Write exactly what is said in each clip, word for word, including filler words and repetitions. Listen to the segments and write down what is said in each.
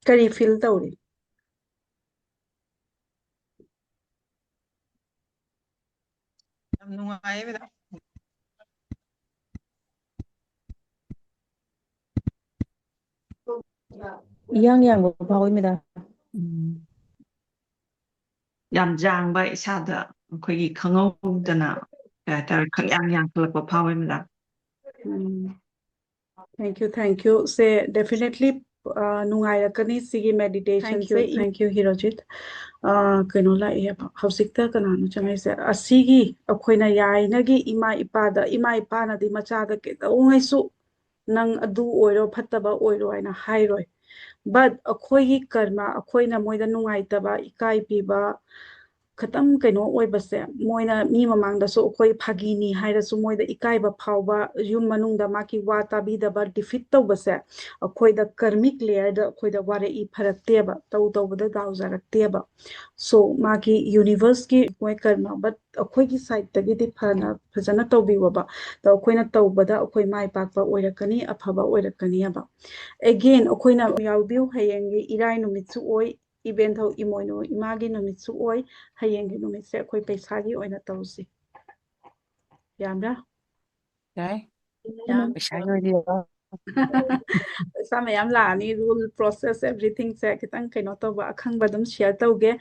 ꯀꯔꯤ ꯐꯤꯜ ꯇꯧꯔꯤ? ꯌꯥꯝ ꯅꯨꯡꯉꯥꯏꯌꯦ ꯃꯦꯗꯥꯝ꯫ ꯏꯌꯥꯡ ꯌꯥꯡꯕ ꯐꯥꯎꯏ ꯃꯦꯗꯥꯝ꯫ ꯌꯥꯝ ꯌꯥꯡꯕ, ꯏꯁꯥꯗ ꯑꯩꯈꯣꯏꯒꯤ ꯈꯪꯍꯧꯗꯅ ꯀꯩ ꯍꯥꯏꯇꯥꯔꯦ, ꯈꯪꯌꯥꯡ ꯌꯥꯡꯈꯠꯂꯛꯄ ꯐꯥꯎꯋꯦ madam. Um. Thank you, thank you꯫ Say, definitely, ꯑ, ꯅꯨꯡꯉꯥꯏꯔꯛꯀꯅꯤ ꯁꯤꯒꯤ meditation ꯁꯦ꯫ Thank you, ꯍꯤꯔꯣꯖꯤꯠ꯫ ꯑ, ꯀꯩꯅꯣ ꯂꯥꯛꯑꯦꯕ, ꯍꯧꯖꯤꯛꯇ ꯀꯅꯥꯅꯣ ꯆꯪꯉꯛꯏꯁꯦ? ꯑꯁꯤꯒꯤ ꯑꯩꯈꯣꯏꯅ ꯌꯥꯔꯤꯉꯩꯒꯤ ꯏꯃꯥ ꯏꯄꯥꯗ, ꯏꯃꯥ ꯏꯄꯥꯅꯗꯤ ꯃꯆꯥꯗ ꯀꯩꯗꯧꯉꯩꯁꯨ "ꯅꯪ ꯑꯗꯨ ꯑꯣꯏꯔꯣ, ꯐꯠꯇꯕ ꯑꯣꯏꯔꯣ" ꯍꯥꯏꯅ ꯍꯥꯏꯔꯣꯏ꯫ But ꯑꯩꯈꯣꯏꯒꯤ ꯀꯔꯃ, ꯑꯩꯈꯣꯏꯅ ꯃꯣꯏꯗ ꯅꯨꯡꯉꯥꯏꯇꯕ, ꯏꯀꯥꯏ ꯄꯤꯕ, ꯈꯇꯪ ꯀꯩꯅꯣ ꯑꯣꯏꯕꯁꯦ, ꯃꯣꯏꯅ ꯃꯤ ꯃꯃꯥꯡꯗꯁꯨ ꯑꯩꯈꯣꯏ ꯐꯥꯒꯤꯅꯤ ꯍꯥꯏꯔꯁꯨ ꯃꯣꯏꯗ ꯏꯀꯥꯏꯕ ꯐꯥꯎꯕ, ꯌꯨꯝ ꯃꯅꯨꯡꯗ ꯃꯥꯒꯤ ꯋꯥ ꯇꯥꯕꯤꯗꯕ, defeat ꯇꯧꯕꯁꯦ ꯑꯩꯈꯣꯏꯗ karmic layerꯗ ꯑꯩꯈꯣꯏꯗ ꯋꯥꯔꯛꯏ, ꯐꯔꯛꯇꯦꯕ, ꯇꯧ ꯇꯧꯕꯗ ꯗꯥꯎꯖꯔꯛꯇꯦꯕ꯫ So ꯃꯥꯒꯤ universeꯀꯤ ꯃꯣꯏ ꯀꯔꯃ, but ꯑꯩꯈꯣꯏꯒꯤ sideꯇꯒꯤꯗꯤ ꯐꯅ ꯐꯖꯅ ꯇꯧꯕꯤꯌꯣꯕ꯫ ꯑꯗꯣ ꯑꯩꯈꯣꯏꯅ ꯇꯧꯕꯗ ꯑꯩꯈꯣꯏ ꯃꯥꯏ ꯄꯥꯛꯄ ꯑꯣꯏꯔꯛꯀꯅꯤ, ꯑꯐꯕ ꯑꯣꯏꯔꯛꯀꯅꯤꯕ꯫ Again ꯑꯩꯈꯣꯏꯅ ꯌꯥꯎꯕꯤꯌꯨ, ꯍꯌꯦꯡꯒꯤ ꯏꯔꯥꯏ ꯅꯨꯃꯤꯠꯁꯨ ꯑꯣꯏ, even though ꯏꯃꯣꯏꯅꯨ ꯏꯃꯥꯒꯤ ꯅꯨꯃꯤꯠꯁꯨ ꯑꯣꯏ, ꯍꯌꯦꯡꯒꯤ ꯅꯨꯃꯤꯠꯁꯦ ꯑꯩꯈꯣꯏ ꯄꯩꯁꯥꯒꯤ ꯑꯣꯏꯅ ꯇꯧꯁꯤ꯫ ꯌꯥꯕ꯭ꯔꯥ? ꯌꯥꯏ꯫ ꯌꯥꯝ ꯄꯩꯁꯥꯒꯤ ꯑꯣꯏꯗꯤ ꯌꯥꯔꯣꯏ꯫ ꯄꯩꯁꯥ ꯃꯌꯥꯝ ꯂꯥꯛꯑꯅꯤ, rule, process, everythingꯁꯦ ꯈꯤꯇꯪ ꯀꯩꯅꯣ ꯇꯧꯕ, ꯑꯈꯪꯕ ꯑꯗꯨꯝ share ꯇꯧꯒꯦ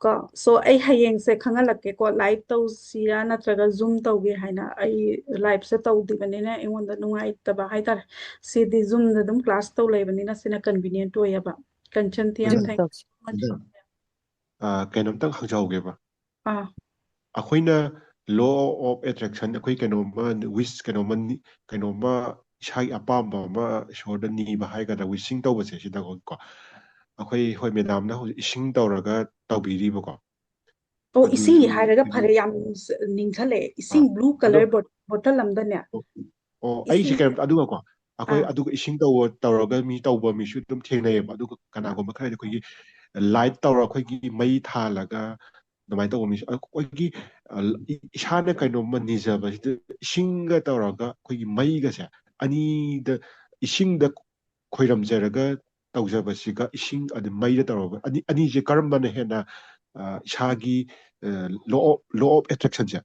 ꯀꯣ꯫ So ꯑꯩ ꯍꯌꯦꯡꯁꯦ ꯈꯪꯍꯜꯂꯛꯀꯦꯀꯣ, live ꯇꯧꯁꯤꯔꯥ ꯅꯠꯇ꯭ꯔꯒ Zoom ꯇꯧꯒꯦ ꯍꯥꯏꯅ꯫ ꯑꯩ liveꯁꯦ ꯇꯧꯗ꯭ꯔꯤꯕꯅꯤꯅ ꯑꯩꯉꯣꯟꯗ ꯅꯨꯡꯉꯥꯏꯇꯕ ꯍꯥꯏꯇꯥꯔꯦ꯫ ꯁꯤꯗꯤ Zoomꯗ ꯑꯗꯨꯝ class ꯇꯧ ꯂꯩꯕꯅꯤꯅ ꯁꯤꯅ convenient ꯑꯣꯏꯌꯦꯕ꯫ ꯀꯟꯆꯟꯇꯤ, ꯌꯥꯝ Zoom thank you ꯇꯧꯁꯤ꯫ so much꯫ ꯑꯗꯣ, ꯑ, ꯀꯩꯅꯣꯝꯇꯪ ꯍꯪꯖꯍꯧꯒꯦꯕ꯫ ꯑꯥ꯫ ꯑꯩꯈꯣꯏꯅ law of attraction, ꯑꯩꯈꯣꯏ ꯀꯩꯅꯣꯝꯃ wish, ꯀꯩꯅꯣꯝꯃ ꯅꯤ-, ꯀꯩꯅꯣꯝꯃ ꯏꯁꯥꯒꯤ ꯑꯄꯥꯝꯕ ꯑꯃ ꯏꯁꯣꯔꯗ ꯅꯤꯕ ꯍꯥꯏꯒꯗ꯭ꯔꯥ, wishing ꯇꯧꯕꯁꯦ ꯁꯤꯗ ꯀꯣ, ꯑꯩꯈꯣꯏ, ꯍꯣꯏ, ꯃꯦꯗꯥꯝꯅ ꯍꯧꯖꯤꯛ ꯏꯁꯤꯡ ꯇꯧꯔꯒ ꯇꯧꯕꯤꯔꯤꯕꯀꯣ꯫ ꯑꯣ, ꯑꯗꯨꯁꯨ ꯏꯁꯤꯡꯒꯤ ꯍꯥꯏꯔꯒ ꯑꯩꯈꯣꯏꯒꯤ ꯐꯔꯦ, ꯌꯥꯝ ꯅꯤꯡꯁꯤꯡꯂꯛꯑꯦ꯫ ꯏꯁꯤꯡ ꯑꯥ, blue ꯑꯗꯣ colour bot-, bottle ꯑꯃꯗꯅꯦ꯫ ꯑꯣ, ꯑꯣ, ꯑꯩꯁꯦ ꯏꯁꯤꯡ ꯀꯩꯅꯣꯝꯇ, ꯑꯗꯨꯒꯀꯣ, ꯑꯩꯈꯣꯏ ꯑꯥ꯫ ꯑꯗꯨꯒ ꯏꯁꯤꯡ ꯇꯧꯕ, ꯇꯧꯔꯒ ꯃꯤ ꯇꯧꯕ ꯃꯤꯁꯨ ꯑꯗꯨꯝ ꯊꯦꯡꯅꯩꯌꯦꯕ꯫ ꯑꯗꯨꯒ ꯀꯅꯥꯒꯨꯝꯕ ꯈꯔꯗꯤ ꯑꯩꯈꯣꯏꯒꯤ light ꯇꯧꯔ ꯑꯩꯈꯣꯏꯒꯤ ꯃꯩ ꯊꯥꯜꯂꯒ ꯑꯗꯨꯃꯥꯏꯅ ꯇꯧꯕ ꯃꯤꯁꯨ, ꯑꯩꯈꯣꯏꯒꯤ, ꯑ, ꯏ-, ꯏꯁꯥꯅ ꯀꯩꯅꯣꯝꯃ ꯅꯤꯖꯕꯁꯤꯗ ꯏꯁꯤꯡꯒ ꯇꯧꯔꯒ ꯑꯩꯈꯣꯏꯒꯤ ꯃꯩꯒꯁꯦ ꯑꯅꯤꯗ, ꯏꯁꯤꯡꯗ ꯈꯣꯏꯔꯝꯖꯔꯒ ꯇꯧꯖꯕꯁꯤꯒ ꯏꯁꯤꯡ ꯑꯗꯨ ꯃꯩꯗ ꯇꯧꯔꯒ ꯑꯅꯤ ꯑꯅꯤꯁꯦ ꯀꯔꯝꯕꯅ ꯍꯦꯟꯅ ꯑ, ꯏꯁꯥꯒꯤ law of attraction ꯁꯦ